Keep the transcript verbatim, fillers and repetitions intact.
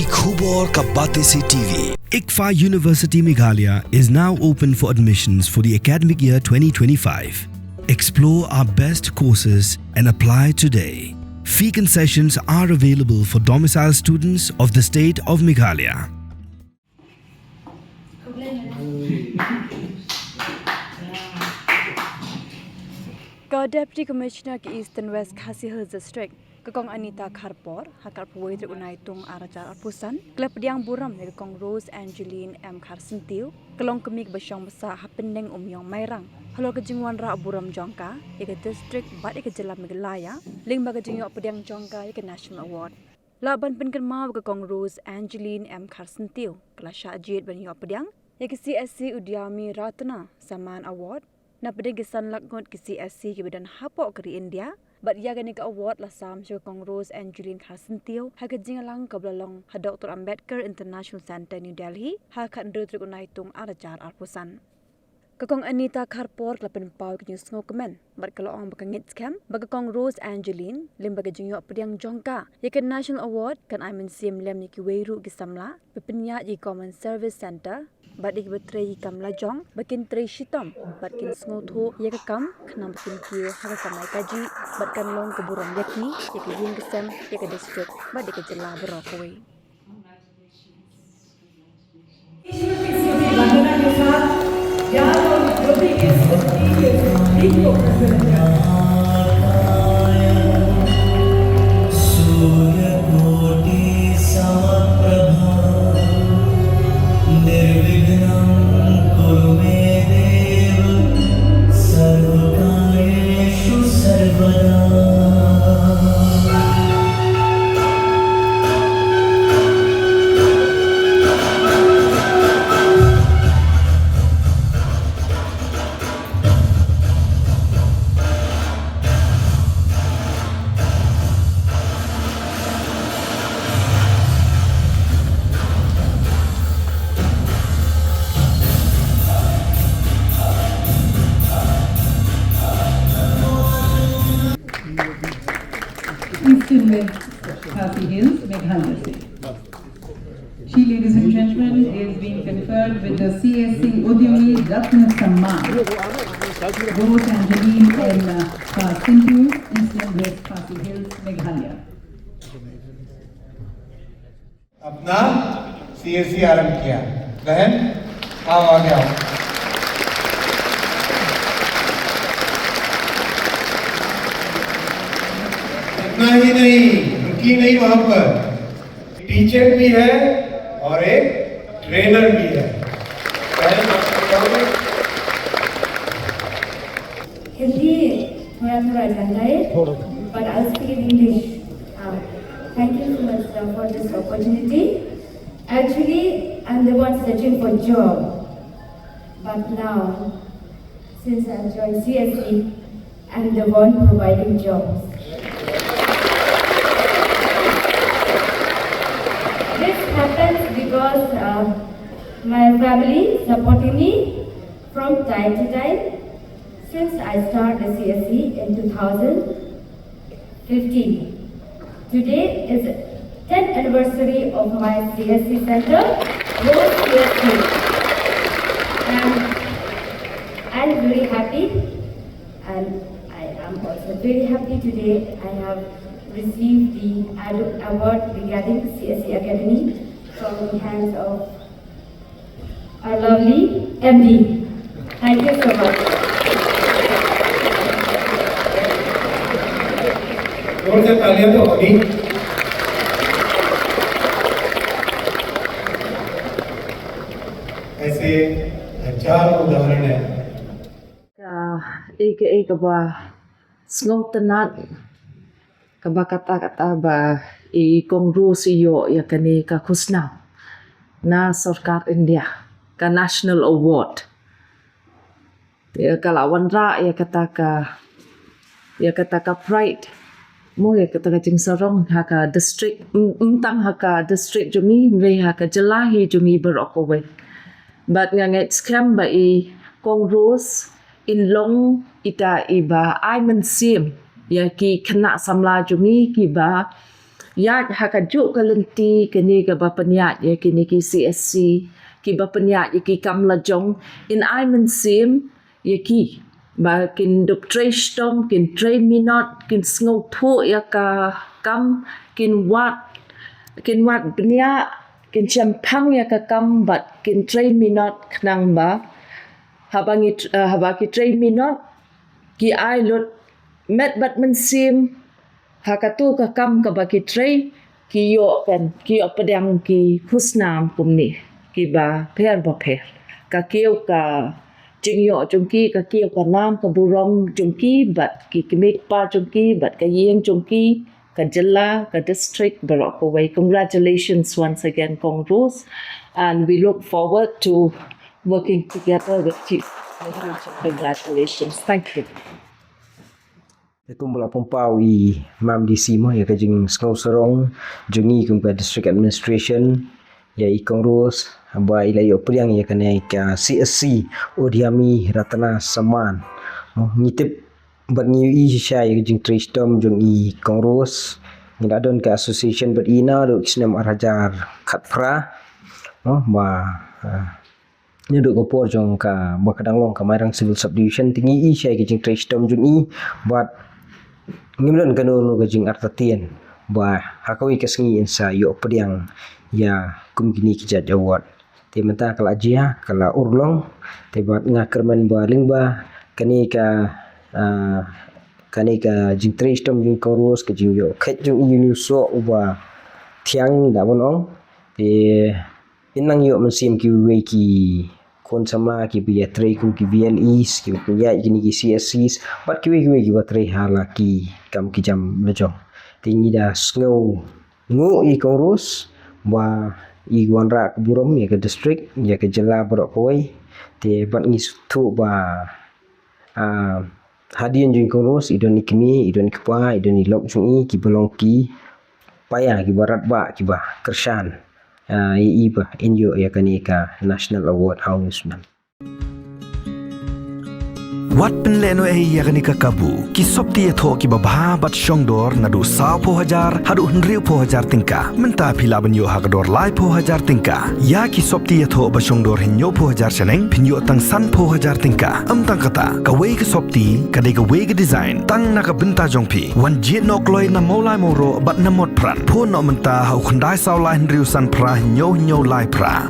Khubor ka Batesi T V. ICFAI University Meghalaya is now open for admissions for the academic year twenty twenty-five. Explore our best courses and apply today. Fee concessions are available for domicile students of the state of Meghalaya. Ka Deputy Commissioner ka Eastern West Khasi Hills District, ka Kong Anita Kharpor, ha ka arphew wei tarik u Naitung ar hajar arphew san, ka la pdiang burom ïa ka Kong Rose Angeline M Kharsyntiew, ka longkmie kaba shong basa ha Pyndengumiong Mairang, halor ka jingwanrah burom jong ka ïa ka district bad ïa ka jylla Meghalaya lyngba ka jingïoh pdiang jong ka ïa ka National Award. Lah ban pynkynmaw ba ka Kong Rose Angeline M Kharsyntiew ka la shah jied ban ïoh pdiang ïa ka C S C Udyami Ratna Samman Award na pdeng ki san lak ngut ki C S C kiba don hapoh ka ri India. Bad ïa kane ka award la sam sha ka Kong Rose Angeline Kharsyntiew ha ka jingïalang kaba la long ha Doctor Ambedkar International Centre, New Delhi, ha ka khathynriew tarik u Naitung ar hajar arphew san. Ka Kong Anita Kharpor ka la pynpaw ïa ka jingsngewkmen bad ka la ong ba ka ngeit skhem ba ka Kong Rose Angeline, lyngba ka jingïoh pdiang jong ka ïa ka National Award, kan ai mynsiem lem ïa kiwei ruh ki samla ba pynïaid ïa ki Common Service Centre bad ïa kiba trei ïa ki kam lajong ba kin trei shitom bad kin sngewthuh ïa ka kam khnang ba kin kiew ha ka kamai kajih, bad kan long ka burom ïa ki, ïa ka ïing ka sem, ïa ka district bad ïa ka jylla baroh kawei. ईश्वर की स्तुति वंदना के साथ याद और ज्योति के स्तुति के दीप को प्रज्वलित करते हैं। सूर्यकोटि समप्रभा निर्विघ्नं कुरु मे देव सर्वकार्येषु सर्वदा। Eastern West Khasi Hills, Meghalaya से। She, ladies and gentlemen, is being conferred with the C S C Udyami Ratna Samman. Rose Angeline M Kharsyntiew, Eastern West Khasi Hills, Meghalaya. अपना सीएससी आरंभ किया। बहन, आओ, आगे आओ। इतना ही नहीं, रुकी नहीं वहां पर, टीचर भी है और एक ट्रेनर भी है। बहन, आप कहोगे? हिंदी थोड़ा थोड़ा जानता है, थोड़ा। But I'll speak in English. Uh, thank you so much, sir, for this opportunity. Actually, I'm the one searching for job. But now, since I've joined C S C, I'm the one providing jobs. This happens because, uh, my family supporting me from time to time. Since I started the C S C in two thousand fifteen, today is tenth anniversary of my C S C center, Rose C S C. And I'm very happy, and I am also very happy today. I have received the ad-, award regarding C S C Academy from the hands of our lovely M D. Thank you so much. जोर से तालियां तो होगी। ऐसे हजारों उदाहरण हैं। Ka, eh, ka, eh, kaba sngewtynnat, kaba kata kata ba i Kong Rose i ïoh ïa kane ka khusnam na Sorkar India, ka National Award. Te ka la wanrah ïa kata ka, ïa kata ka pride, mo, ïa kata ka jingsarong ha ka district, ym, ym tang ha ka district jong ngi, hynrei ha ka jylla hi jong ngi baroh kawei. Bad nga ngeit skhem ba i Kong Rose in long ita iba ai mynsiem ïa ki khynnah samla jong ngi kiba ïaid ha kajuh ka lynti kane kaba pynïaid ïa kine ki C S C, kiba pynïaid ïa ki kam lajong, yn ai mynsiem ïa ki ba kin dup trei shitom, kin trei minot, kin sngewthuh ïa ka kam, kin wad, kin wad bniah, kin shemphang ïa ka kam bad kin trei minot khnang ba haba ngi tr-, eh, haba ki trei minot ki ai lut met bad mynsiem ha katu ka kam kaba ki trei, ki ïoh kan, ki ïoh pdiang ki khusnam kumne kiba pher bapher. Ka kiew ka jingïoh jong ki, ka kiew ka nam ka burom jong ki bad ki kmie kpa jong ki bad ka ïing jong ki, ka jylla, ka district baroh kawei. Congratulations once again, Kong Rose, and we look forward to working together with you. Congratulations. Thank you. Te kumba la pynpaw i Mam D C mo ïa ka jingsngewsarong jong i kum ka District Administration ïa i Kong Rose ba i la ïoh pdiang ïa kane ka C S C Udyami Ratna Samman. Mo, ngi tip bad ngi ïohi shisha ïa ka jingtrei shitom jong i Kong Rose. Ngi la don ka association bad i naduh ki snem ar hajar khatphra. Mo, ba, ah, naduh ka por jong ka ba ka dang long ka Mairang Civil Subdivision, te ngi ïohi shisha ïa ka jingtrei shitom jong i bad ngim don kano kano ka jingartatien ba ha kawei ka sngi yn sa ïoh pdiang ïa kum kine ki jait award. Te mynta ka la jia, ka la urlong, te bad nga kyrmen ba lyngba kane ka, ah, kane ka jingtrei shitom jong i Kong Rose, ka jingïoh khet jong i ïa une u soh uba thiang, ngi lah ban ong. Te yn nang ïoh mynsiem kiwei ki khun samla kiba ïatrei kum ki V L Es, kiba pynïaid kine ki C S Cs bad kiwei kiwei kiba trei ha la ki kam ki jam lajong. Te ngi da sngewnguh ïa i Kong Rose ba i wanrah ka burom ïa ka district, ïa ka jylla baroh kawei. Te bad ngi sngewthuh ba, ah, hadien jong i Kong Rose i don i kmie, i don i kpa, i don i lok jong i kiba long ki paia, kiba radbah, kiba kyrshan, ah, ïa i ba yn ïoh ïa kane ka National Award ha une u snem. Wat pynlehnohei ïa kane ka kabu. Ki sopti ïathoh kiba bha bad shongdor naduh sawphew hajar haduh hynriewphew hajar tyngka. Mynta phi lah ban ïoh ha ka dor laiphew hajar tyngka. Ïa ki sopti ïathoh ba shongdor hynñiewphew hajar shaneng phin ïoh tang sanphew hajar tyngka. Ym tang kata, kawei ka sopti ka dei kawei ka design tang na ka bynta jong phi. Wan jied noh kloi na Mawlai Mawroh bad na Motphran. Phone noh mynta ha u khyndai saw lai hynriew san phra hynñiew hynñiew lai phra.